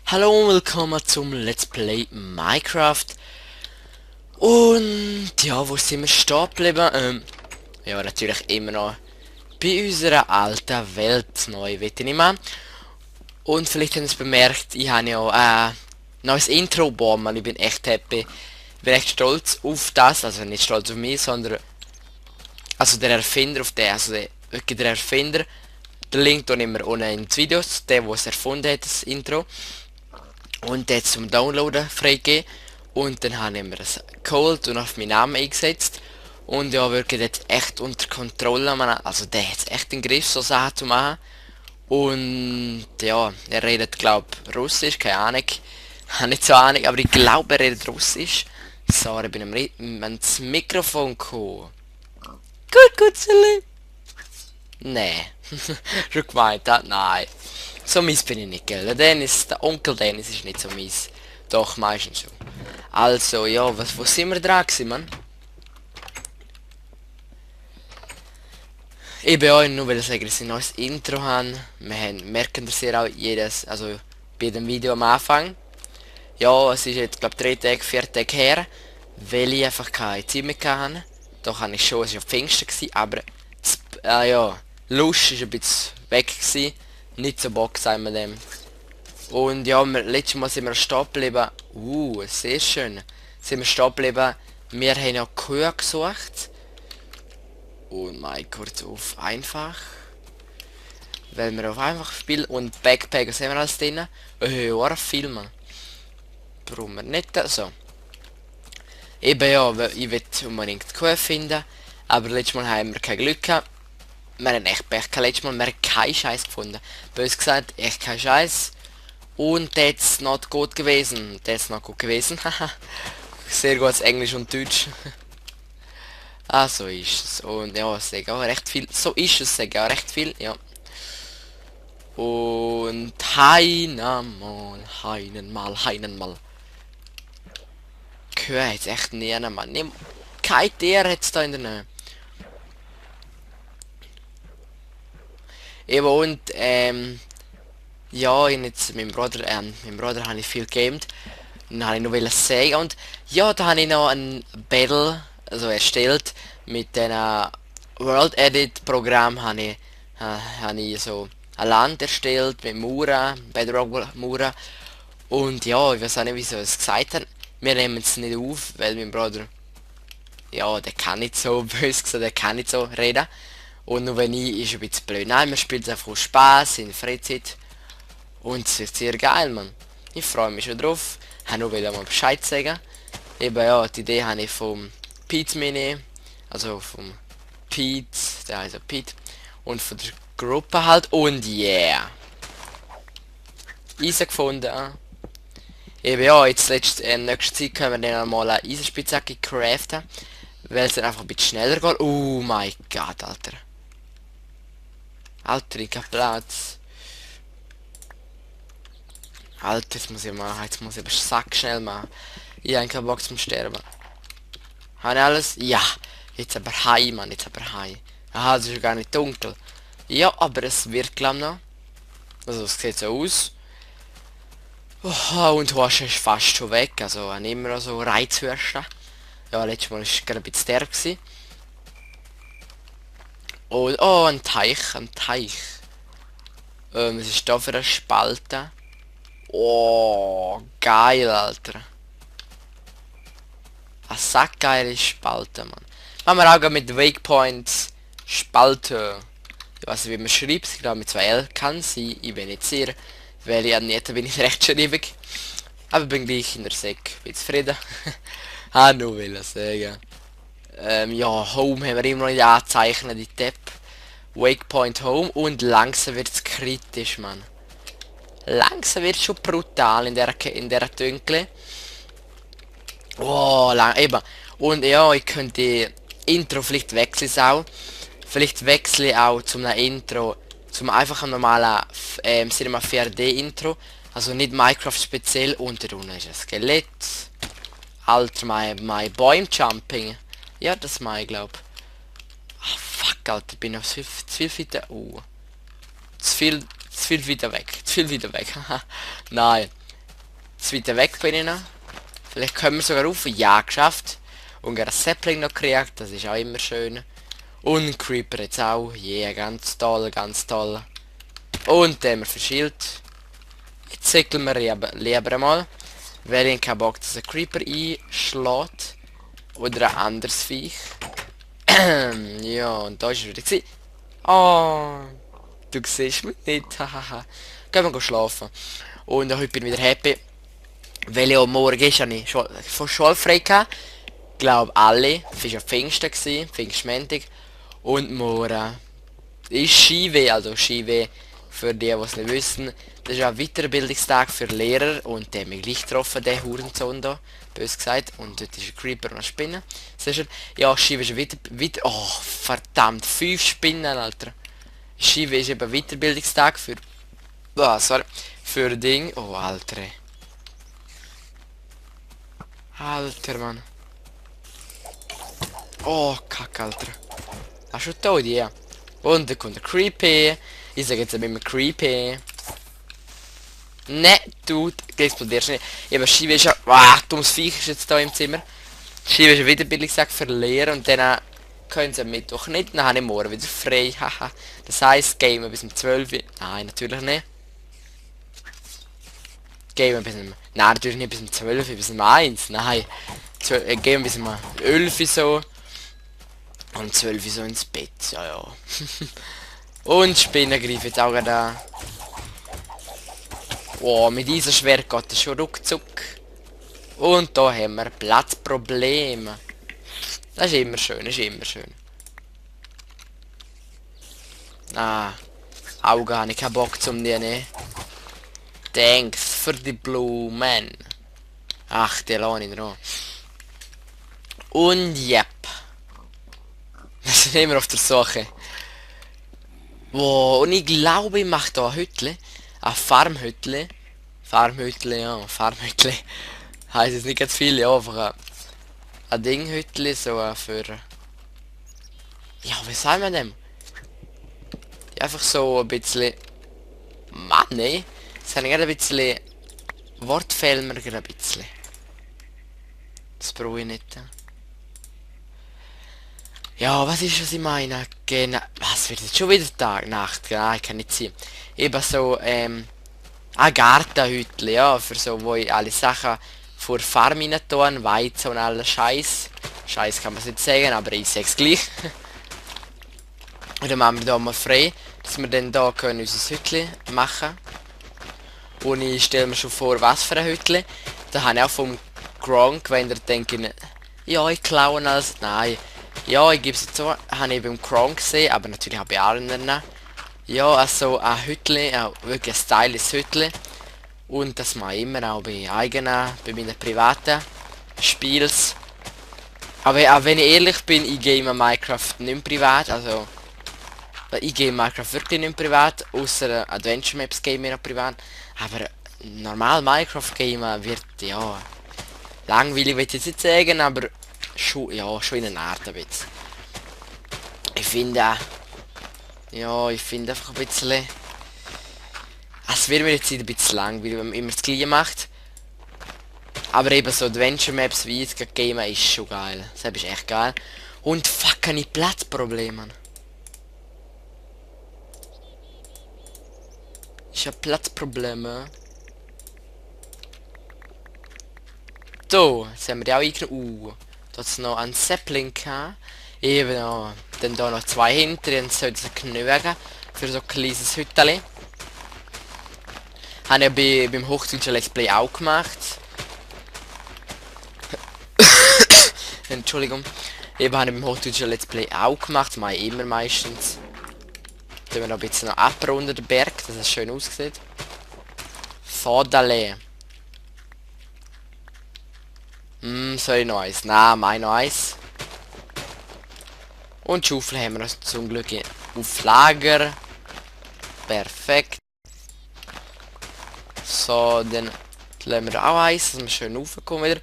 Hallo und willkommen zum Let's Play Minecraft. Und ja, wo sind wir stehen geblieben? Ja, natürlich immer noch bei unserer alten Welt neu, wette ich mal. Und vielleicht haben Sie es bemerkt, ich habe ja neues Intro, boah man, ich bin echt happy. Ich bin echt stolz auf das, also nicht stolz auf mich, sondern also der Erfinder auf der, also wirklich der Erfinder. Der Link tun immer unten in die Videos, der es erfunden hat, das Intro. Und jetzt zum Downloaden freigegeben. Und dann habe ich mir das geholt und auf meinen Namen eingesetzt. Und ja, wirklich jetzt echt unter Kontrolle, man. Also der hat echt den Griff, so Sachen zu machen. Und ja, er redet glaube Russisch, keine Ahnung. Habe nicht so Ahnung, aber ich glaube er redet Russisch. So, ich bin ans Mikrofon gekommen. Gut, Silly. Nee. Schon gemeint, nein. So mies bin ich nicht, gell? Der Onkel Dennis ist nicht so mies. Doch, meistens schon. Also, ja, wo sind wir dran gewesen, Mann? Ich bin euch nur, weil ich ein neues Intro haben. Merken das ihr auch jedes, also bei dem Video am Anfang. Ja, es ist jetzt, glaube 3 Tage, 4 Tage her, weil ich einfach keine Zeit mehr hatte. Doch habe ich schon, es war ja Pfingsten gewesen, aber ja, Lust ist ein bisschen weg gewesen. Nicht so Bock, sagen wir dem. Und ja, letztes Mal sind wir stehen geblieben. Sehr schön. Sind wir stehen geblieben. Wir haben ja Kühe gesucht. Und mal kurz auf einfach. Weil wir auf einfach spielen. Und Backpacker sehen wir alles drin. Ja, viel, man. Brauchen wir nicht so. Eben ja, ich will unbedingt Kühe finden. Aber letztes Mal haben wir kein Glück gehabt. Wir haben echt Pech gehabt. Letztes Mal haben wir keinen Scheiß gefunden. Bös gesagt, echt kein Scheiß. Und that's not gut gewesen. That's not gut gewesen. Sehr gutes Englisch und Deutsch. So ist es. Und ja, es ist auch recht viel. So ist es, sage auch recht viel, ja. Und heinenmal. Kühe jetzt echt nie, Mann. Kein Tier hat's da in der Nähe. Eben und, ja, jetzt mit meinem Bruder habe ich viel gamed. Dann habe ich noch sagen und ja, da habe ich noch ein Battle also erstellt mit dem World Edit Programm habe ich so ein Land erstellt mit Mura, Bedrock Mura und ja, ich weiß auch nicht wieso es gesagt hat. Wir nehmen es nicht auf, weil mein Bruder ja, der kann nicht so böse gesagt, der kann nicht so reden. Und nur wenn ich ist ein bisschen blöd. Nein, wir spielen es einfach aus Spaß in der Freizeit. Und es wird sehr geil, Mann. Ich freue mich schon drauf. Ich habe nur wieder mal Bescheid sagen. Eben ja, die Idee habe ich vom Pete Mini. Also vom Pete, der heißt ja Pete. Und von der Gruppe halt. Und yeah. Eisen gefunden. Eben ja, jetzt nächste Zeit können wir dann mal eine Eisenspitzhacke craften. Weil es dann einfach ein bisschen schneller geht. Oh mein Gott, Alter. Alter, ich hab Platz. Alter, jetzt muss ich aber Sack schnell machen. Ich habe keinen Bock zum Sterben. Habe ich alles? Ja. Jetzt aber heim, Mann, jetzt aber heim. Aha, es ist ja gar nicht dunkel. Ja, aber es wird glaub noch. Also es sieht so aus. Oh, und Horst ist fast schon weg, also haben immer noch so Reizhörster. Ja, letztes Mal war es gerade ein bisschen derb gewesen. Und, oh, ein Teich. Was ist da für eine Spalte? Oh, geil, Alter. Eine sackgeile Spalte, Mann. Machen wir auch mit Wakepoints Spalte. Ich weiß nicht, wie man schreibt. Ich glaube mit 2 L kann sie. Ich bin nicht sicher. Weil ich nicht bin ich rechtschreibig. Aber bin gleich in der Säck. Bin zufrieden. Nur will ich sagen. Ja, Home haben wir immer noch nicht anzeichnen, die Tab. Wakepoint Home. Und langsam wird es kritisch, Mann. Langsam wird es schon brutal in der Dünkle. Oh, eben. Und ja, ich könnte Intro vielleicht wechseln auch. Vielleicht wechsle ich auch zum Intro, zum einfachen normalen Cinema 4D Intro. Also nicht Minecraft speziell. Und da unten ist ein Skelett. Alter, mein Bäum Jumping. Ja, das mein ich glaub. Ah, fuck, Alter, ich bin noch zu viel weiter. Oh. Zu viel weiter weg. Zu viel weiter weg. Haha. Nein. Zu weit weg bin ich noch. Vielleicht können wir sogar rauf. Ja, geschafft. Und ein Sapling noch gekriegt. Das ist auch immer schön. Und ein Creeper jetzt auch. Yeah, ganz toll, ganz toll. Und den haben wir verschillt. Jetzt säckeln wir lieber mal. Weil ich keinen Bock, dass ein Creeper einschlägt. Oder ein anderes Viech. Ja, und da ist er wieder gewesen. Oh, du siehst mich nicht. Hahaha. Gehen wir schlafen. Und heute bin ich wieder happy. Weil ja morgen ist ja nicht von schulfrei gehabt. Ich glaube alle. Es war ja Pfingsten gewesen, Pfingstmontag. Und morgen ist Skiweh, also Skiweh für die es nicht wissen. Das ist ein Weiterbildungstag für Lehrer und der hat mich gleich getroffen, der Hurensohn da, bös gesagt. Und dort ist ein Creeper und eine Spinne. Siehst du? Ja, Skiweh ist weiter... Oh, verdammt, 5 Spinnen, Alter. Skiweh ist eben Weiterbildungstag für... Oh, sorry. Für Ding... Oh, Alter. Alter, Mann. Oh, Kack, Alter. Hast du tot, ja. Und dann kommt der Creepy. Ich sage jetzt immer Creepy. Ne, du explodierst nicht. Ja, aber Schiebe ist ja... Ah, dummes Viech ist jetzt da im Zimmer. Schiebe ist ja wieder billig gesagt für Lehrer und dann können sie am Mittwoch nicht. Dann habe ich morgen wieder frei. Haha. Das heisst, gehen wir bis um 12 Uhr. Nein, natürlich nicht. Gehen wir bis um... Nein, natürlich nicht bis um 12 Uhr, bis um 1. Nein. Gehen wir bis um 11 Uhr so. Und 12 Uhr so ins Bett. Ja, ja. Und Spinnen greifen jetzt auch da. Oh, mit diesem Schwert geht es schon ruckzuck. Und da haben wir Platzprobleme. Das ist immer schön, ist immer schön. Ah, Augen habe ich keinen Bock zum nehmen. Thanks für die Blumen. Ach, die lasse ich noch. Und yep. Wir sind immer auf der Suche. Wow, und ich glaube, ich mache da ein Hüttle. Ein Farmhüttle. Farmhüttle, ja, Farmhüttle. Heißt jetzt nicht ganz viel, ja, einfach ein Dinghüttle, so für... Ja, wie sagen wir dem? Ja, einfach so ein bisschen... Mann, ey. Das habe ich gerade ein bisschen... Wort fehlen mir gerade ein bisschen. Das brauche ich nicht. Ja, was ist, was ich meine? Genau. Was wird jetzt schon wieder Tag, Nacht? Ja, ich kann nicht sehen. Eben so, ein Gartenhütli, ja, für so, wo ich alle Sachen vor Farm rein tun, Weizen und alles Scheiß. Scheiß kann man nicht sagen, aber ich sag's gleich. Und dann machen wir da mal frei, dass wir dann da können unser Hütli machen. Und ich stelle mir schon vor, was für ein Hütli. Da habe ich auch vom Gronk, wenn ihr denkt, ja, ich klaue alles. Nein. Ja, ich gebe es zu, habe ich beim Gronk gesehen, aber natürlich habe ich auch einen. Ja, also ein Hütli, wirklich ein stylisches Hütli. Und das mache ich immer auch bei meinen privaten Spiels. Aber auch wenn ich ehrlich bin, ich game Minecraft nicht privat, also... Ich game Minecraft wirklich nicht privat, außer Adventure Maps game ich noch privat. Aber normal Minecraft game wird, ja... Langweilig will ich jetzt nicht sagen, aber... Schon, ja, schon in einer Art ein bisschen. Ich finde... Ja, ich finde einfach ein bisschen... Es wird mir jetzt ein bisschen langweilig, wenn man immer das Gleiche macht. Aber eben so Adventure Maps wie jetzt Game ist schon geil. Das ist echt geil. Und fuck, keine Platzprobleme. Ich habe Platzprobleme. So, jetzt haben wir die auch eingenommen. Da hat es noch ein Sapling gehabt. Eben noch. Dann da noch 2 hinter, dann sollte es genügen. Für so ein kleines Hütteli. Habe ich beim Hochdeutschen Let's Play auch gemacht. Entschuldigung. Eben habe ich beim Hochdeutschen Let's Play auch gemacht. Das mache ich immer meistens. Dann wir noch ein bisschen noch abrunden den Berg, dass es schön aussieht. Fadale. Soll ich noch eins? Nein, mein noch eins. Und die Schaufel haben wir noch zum Glück auf Lager. Perfekt. So, dann lassen wir auch eins, dass wir schön raufkommen wieder.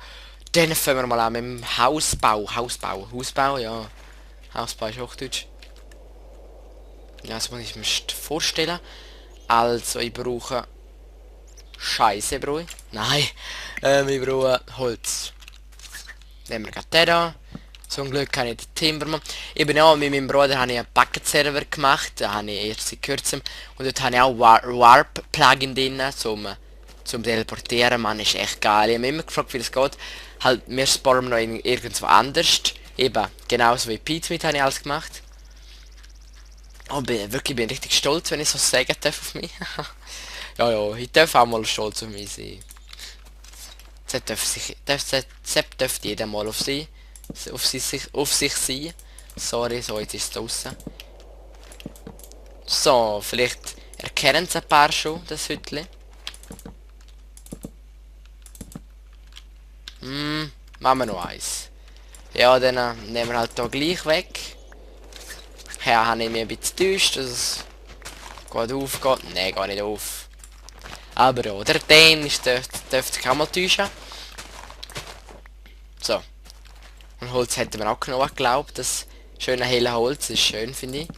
Dann fangen wir mal an mit dem Hausbau. Hausbau, ja. Hausbau ist Hochdeutsch. Ja, das muss ich mir vorstellen. Also, ich brauche... Scheiße, Brui. Nein. Ich brauche Holz. Nehmen wir gerade den da. Zum Glück habe ich den Timbermann. Eben auch mit meinem Bruder habe ich einen Bucket-Server gemacht. Da habe ich erst seit kurzem. Und dort habe ich auch Warp-Plugin drin, zum Teleportieren. Man, ist echt geil. Ich habe mich immer gefragt, wie das geht. Halt, wir spawnen noch irgendwo anders. Eben, genauso wie Pizmeet habe ich alles gemacht. Und bin richtig stolz, wenn ich so sagen darf auf mich. Ja, ich darf auch mal stolz auf mich sein. Das darf jeder mal auf sich sein. Sorry, so jetzt ist es draussen. So, vielleicht erkennen es ein paar schon, das Hütchen. Machen wir noch eins. Ja, dann nehmen wir halt hier gleich weg. Ja, habe ich mich ein bisschen getäuscht, dass es gut aufgeht. Nein, gar nicht auf. Aber ja, der Dänisch dürfte sich auch mal täuschen. So. Und Holz hätten wir auch genug geglaubt. Das schöne helle Holz ist schön, finde ich.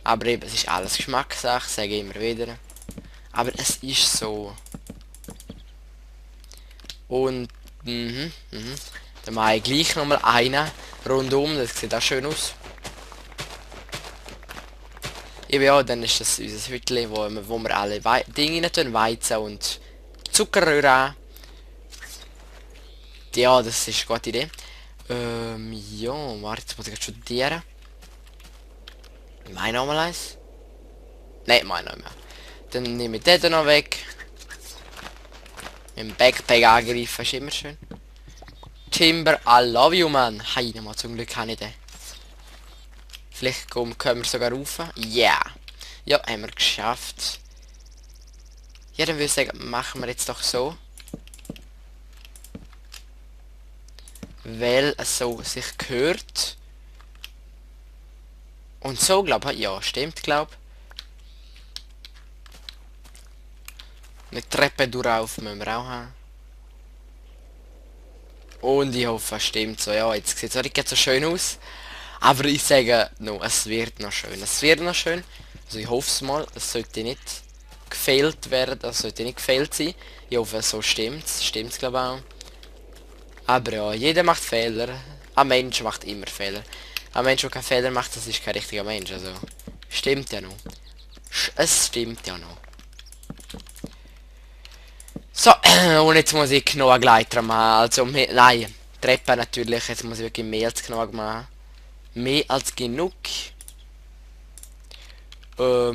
Aber eben, es ist alles Geschmackssache, sage ich immer wieder. Aber es ist so. Und, dann mache ich gleich nochmal einen rundum, das sieht auch schön aus. Eben ja, dann ist das unser Hütchen, wo wir alle Dinge rein tun, Weizen und Zuckerrühre an. Ja, das ist eine gute Idee. Ja, warte, jetzt muss ich studieren. Mein nochmal eins? Nein, mein noch mehr. Dann nehme ich den noch weg. Mit dem Backpack angreifen ist immer schön. Timber, I love you, man. Hey, nochmal, zum Glück habe ich den. Vielleicht können wir sogar rauf. Yeah. Ja, haben wir geschafft. Ja, dann würde ich sagen, machen wir jetzt doch so. Weil es so sich gehört. Und so, glaube ich. Ja, stimmt, glaube ich. Eine Treppe durchauf müssen wir auch haben. Und ich hoffe, es stimmt so. Ja, jetzt sieht es auch nicht so schön aus. Aber ich sage, no, es wird noch schön. Es wird noch schön. Also ich hoffe es mal. Es sollte nicht gefehlt werden. Es sollte nicht gefehlt sein. Ich hoffe, so stimmt's. Stimmt's, glaube ich auch. Aber ja, jeder macht Fehler. Ein Mensch macht immer Fehler. Ein Mensch, der keinen Fehler macht, das ist kein richtiger Mensch. Also, stimmt ja noch. Es stimmt ja noch. So, und jetzt muss ich genug Gleiter machen. Also, nein, Treppe natürlich. Jetzt muss ich wirklich mehr als genug machen. Mehr als genug. Ja,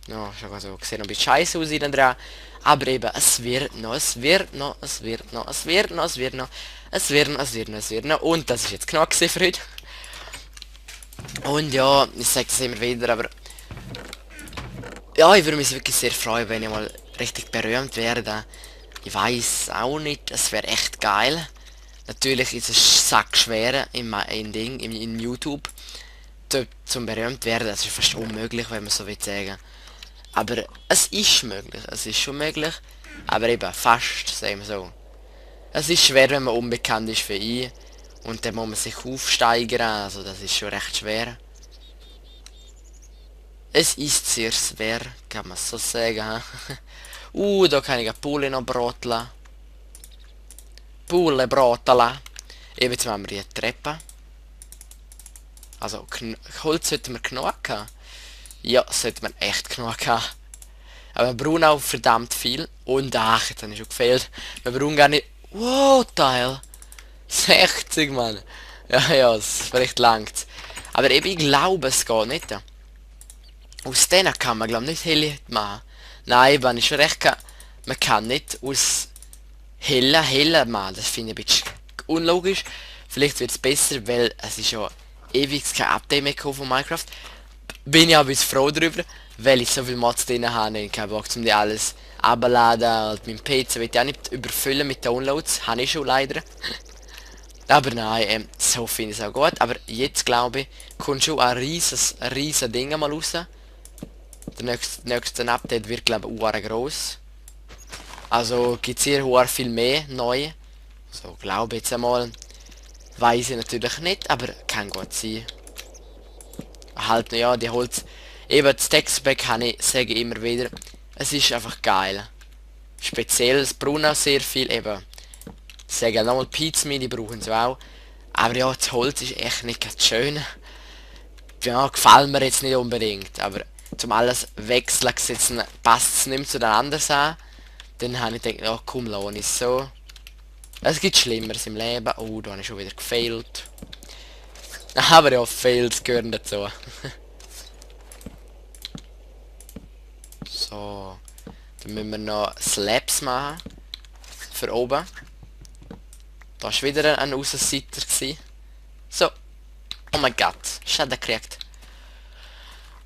ja, schon so. Sieht noch ein bisschen scheiße aus innen dran. Aber eben, es wird noch. Und das ist jetzt genug für heute. Und ja, ich sage das immer wieder, aber... Ja, ich würde mich wirklich sehr freuen, wenn ich mal richtig berühmt werde. Ich weiß auch nicht, es wäre echt geil. Natürlich ist es sackschwer in YouTube dort zum berühmt werden. Das ist fast unmöglich, wenn man so will sagen. Aber es ist möglich, es ist schon möglich. Aber eben fast, sagen wir so. Es ist schwer, wenn man unbekannt ist für ihn. Und dann muss man sich aufsteigern, also das ist schon recht schwer. Es ist sehr schwer, kann man so sagen. Da kann ich eine Pulle noch broteln. Pulle broteln. Eben, jetzt machen wir die Treppe. Also, Holz sollten wir genug haben. Ja, sollte man echt genug haben. Aber wir brauchen auch verdammt viel. Und ach, jetzt habe ich schon gefehlt. Wir brauchen gar nicht... Wow, Teil. 60, Mann. Ja, es vielleicht langt. Aber eben, ich glaube, es geht nicht. Aus denen kann man, glaube ich, nicht helle machen. Nein, wenn ich schon recht kann, man kann nicht aus heller machen. Das finde ich ein bisschen unlogisch. Vielleicht wird es besser, weil es ist ja ewig kein Update mehr von Minecraft. Bin ich auch ein bisschen froh darüber, weil ich so viel Mods drin habe. Ich habe Bock, um die alles abzuladen. Und mein PC will ich auch nicht überfüllen mit Downloads. Habe ich schon leider. Aber nein, so finde ich es auch gut. Aber jetzt glaube ich, kommt schon ein riesen Ding mal raus. Der nächste Update wird, glaube ich, groß. Also gibt es hier viel mehr neu. So, glaube jetzt einmal. Weiß ich natürlich nicht, aber kann gut sein. Halt, ja, die Holz... Eben, das Textpack kann ich, sage ich immer wieder. Es ist einfach geil. Speziell, es braucht auch sehr viel, eben. Sagen nochmal Pizza, die brauchen sie auch. Aber ja, das Holz ist echt nicht ganz schön. Ja, gefällt mir jetzt nicht unbedingt. Aber zum alles wechseln gesetzen passt es nicht mehr zu den anderen an. Dann habe ich gedacht, ja komm, lohne es so. Es gibt Schlimmeres im Leben. Oh, da habe ich schon wieder gefailt. Aber ja, Fails gehören dazu. So. Dann müssen wir noch Slabs machen. Für oben. Da war wieder ein Aussenseiter gewesen. So. Oh mein Gott. Schade gekriegt.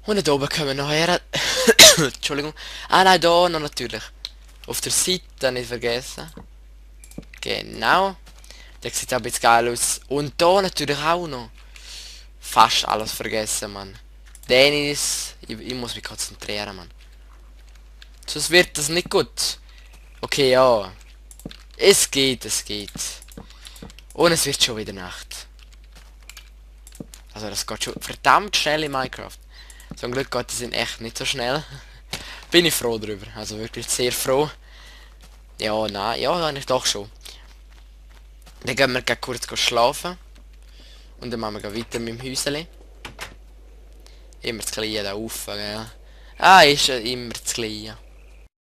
Und da oben können wir noch her. Entschuldigung. Ah nein, da noch natürlich. Auf der Seite nicht vergessen. Genau. Der sieht auch ein bisschen geil aus. Und da natürlich auch noch. Fast alles vergessen, Mann. Dennis. Ich muss mich konzentrieren, Mann. Sonst wird das nicht gut. Okay, ja. Es geht, es geht. Und es wird schon wieder Nacht. Also das geht schon verdammt schnell in Minecraft. Zum Glück geht es in echt nicht so schnell. Bin ich froh drüber. Also wirklich sehr froh. Ja, nein, ja, eigentlich doch schon. Dann gehen wir kurz schlafen. Und dann machen wir weiter mit dem Häuseli. Immer das Kleine da rauf, gell. Ah, ist immer das Kleine.